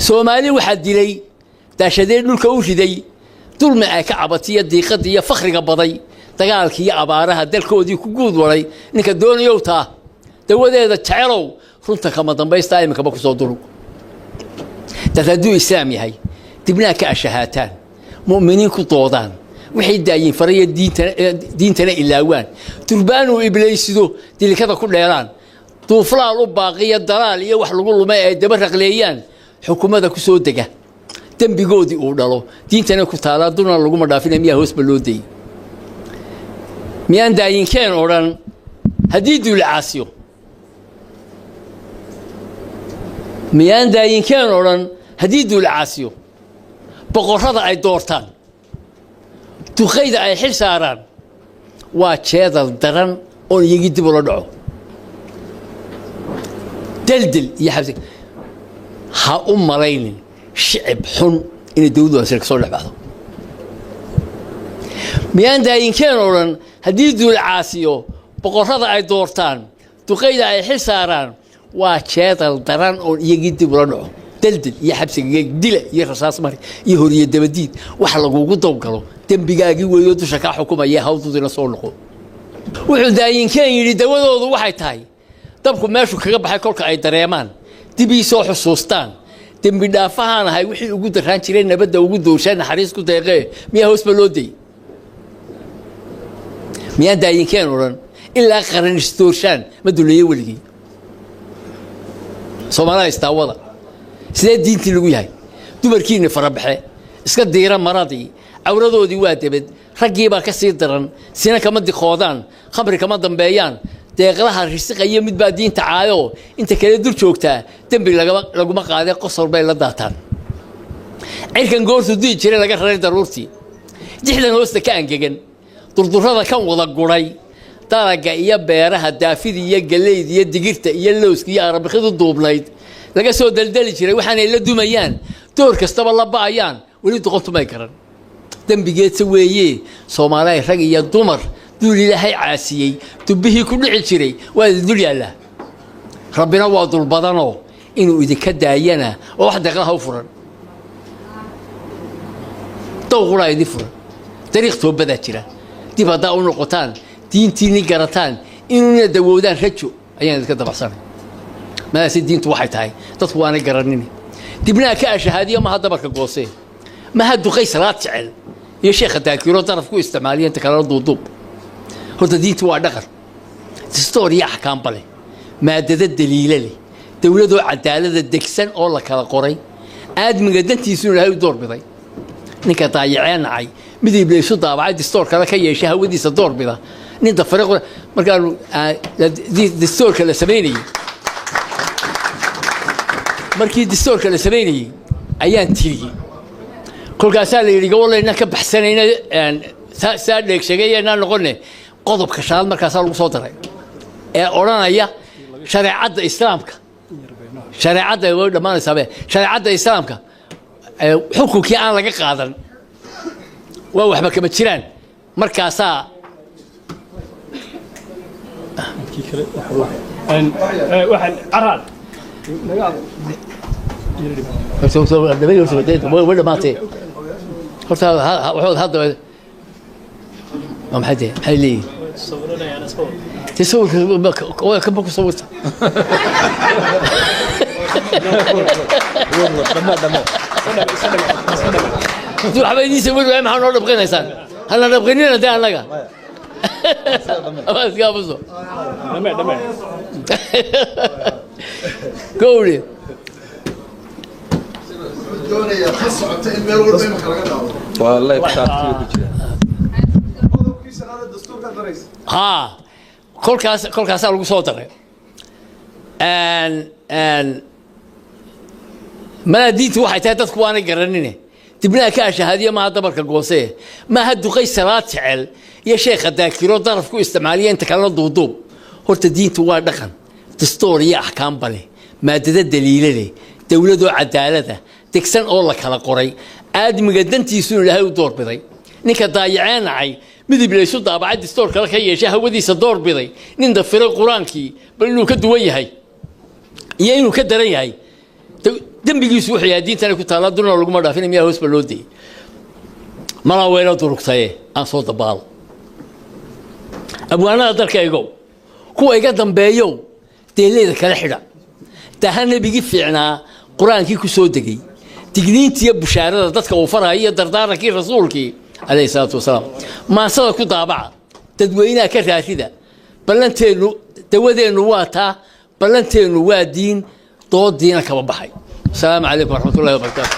Soomaali waxaa dilay, daashadee dhulka u riday, dulmi ay ka cabatiyo, diiqadda iyo fakhriga baday, dagaalkii iyo abaaraha dalkoodii ku guud waray. Ninka doonayow taa dawadeeda jecelow, runta kama dambaystaa iminkaba kusoo durug. Dad hadduu Islaam yahay, dibnaa ka ashahaataan, mu'miniin ku doodaan, waxay daayiin faraya, diintana ilaawaan, durbaanuu iblaysido, dilikada ku dheeraan, duuflaal u baaqiyo, dalaal iyo wax lagu lumay ay daba raqleeyaan, xukumada ku soo dega dembigoodii uu dhalo, diintana ku taalaa, dulna laguma dhaafina, miyaa hoosba loo dayey? Miyaan daayinkeen odhan haddii duuli caasiyo? Miyaan daayinkeen odhan haddii duuli caasiyo, boqorrada ay doortaan, duqayda ay xil saaraan, waa jeedal daran oon iyagii dib ula dhaco, deldel iyo xabsi? Ha u malaynin shicib xun inay dawladdu ansir ka soo dhex baxdo. Miyaan daayinkeen odhan haddii duul caasiyo, boqorrada ay doortaan, duqayda ay xil saaraan, waa jeedal daran oon iyagii dib ula dhaco, deldel iyo xabsiga dila iyo rasaas mari iyo horiye dabadiid, wax lagugu dawgalo dembigaagii weeyo, dusha kaa xukumaya, hawdudina soo noqo? Wuxuu daayinkeen yidhi dawadoodu waxay tahay dabku meeshu kaga baxay kolka ay dareemaan, dib ii soo xusuustaan, dembi dhaafahaan ahay wixii ugu darraan jiray, nabadda ugu doorshaa, naxariis ku deeqee, miyaa hoosba loo dayey? Miyaan daayinkeen odhan ilaa qaran isdoorshaan ma duleeye weligii Soomaalida istaawada? Sidee diintii lagu yahay? Dumarkiinni farabaxe, iska diira maradii, cawradoodii waa debed, raggiibaa ka sii daran, sina kama dikoodaan, khamri kama dambeeyaan, deeqlaha risiqayo mid baa diinta caayoo inta kale dul joogtaa dembi laguma qaadee, qosol bay la daataan. Cirkan goortuu di'i jiray laga raray daruurtii, dixdan hoosta ka angegan, durdurrada kan wada guray, dalaga iyo beeraha, daafida iyo galleyda iyo digirta iyo lowska iyo arabikidu duubnayd laga soo deldeli jiray, waxaanay la dumayaan, door kastaba la ba'ayaan, weli doqontumay garan dembigeedsa weeye. Soomaaliya, rag iyo dumar duul Ilaahay caasiyey, dubbihii ku dhici jiray waa idin dul yaallaa. Rabbina waa dulbadanoo inuu idinka daayana oo wax deeqlaha u furan, daw quraa idin furan, dariiq toobadaa jira. Dib haddaa u noqotaan, diintiinni garataan, inuuna dawoodaan, rajo ayaan idinka dabacsanay. Madaase diintu waxay tahay dadku waanay garanin. Dibnaha ka ashahaadiyo maha dabarka goosee, maha duqay salaad jecel iyo sheekha daakiro daraf ku isticmaaliya, inta kalena duuduub. Horta diintu waa dhaqan, distoor iyo axkaamba leh, maadado daliile leh, dowladoo cadaalada degsan oo la kala qoray, aadmiga dantiisuna Ilaahay u doorbiday. Ninka daayacee nacay, mid Ibliisu daabacay, distoor kale ka yeeshay, hawadiisa doorbida, nin dafare. Markaanu distoorka la samaynayey, markii distoorka la samaynayey ayaan tiriyey. Kolkaasaa la yidhi gabollaynaan ka baxsanayna, saa dheegshegeeyanaan noqone. Qodobka shanaad markaasaa lagu soo daray ee odhanaya shareecadda Islaamka, shareecadda way dhammaanaysabe, shareecadda Islaamka xukunkii aan laga qaadan waa waxba kama jiraan. Markaasaa Waxaan caraad way dhamaatee. Horta waxood hadda waa maxay dee? Maxay leeyihin dee sawirka kama ku sawirta? Waxba idiin sawir waaya, maxaa noo dhabqinaysaan? Hana dhabqinina dee, annaga ama iska abuso. Dhame dhame. Gowri. Doonayaa ka socota in meel walba imika laga dhaado. Waa live chat ku jira. Qodobkii shanaad dastuurka daraysa. Haa, kolkaas kolkaasaa lagu soo daray. Malaa diintu waxay tahay dadku waanay garanine. Dibnaha ka ashahaadiya maaha dabarka goosee, maaha duqay salaad jecel iyo sheekha daakiro daraf ku isticmaaliya, inta kalena duuduub. Horta diintu waa dhaqan, dastuur iyo axkaamba leh, maadado daliile leh, dowladoo cadaalada degsan oo la kala qoray, aadmiga dantiisuna Ilaahay u doorbiday. Ninka daayacee nacay, midib laysu daabacay, distoor kale ka yeeshay, hawadiisa doorbiday, nin dafiray qur-aankii, bal inuu ka duwan yahay iyo inuu ka daran yahay. Dembigiisu wuxuu yahay diintana ku taallaa, dulna laguma dhaafin, miyaa hoos ba loo dayey? Malaa weyla durugtaye aan soo dabaalo. Abwaanada dalkaygow, kuwa iga dambeeyow, deeleyda kala xidha. Daha nebigii fiicnaa qur-aankii ku soo degay, digniintiiyo bushaarada dadka uu farhayo iyo dardaarankii rasuulkii calayhi salaatu wasalaam, maansada ku daabaca, dadweynaha ka raarida. Ballanteennu dawadeennu waa taa, ballanteennu waa diin, doodiina kaba baxay. Asalaamu calaykum waraxmatullahi wabarakaatu.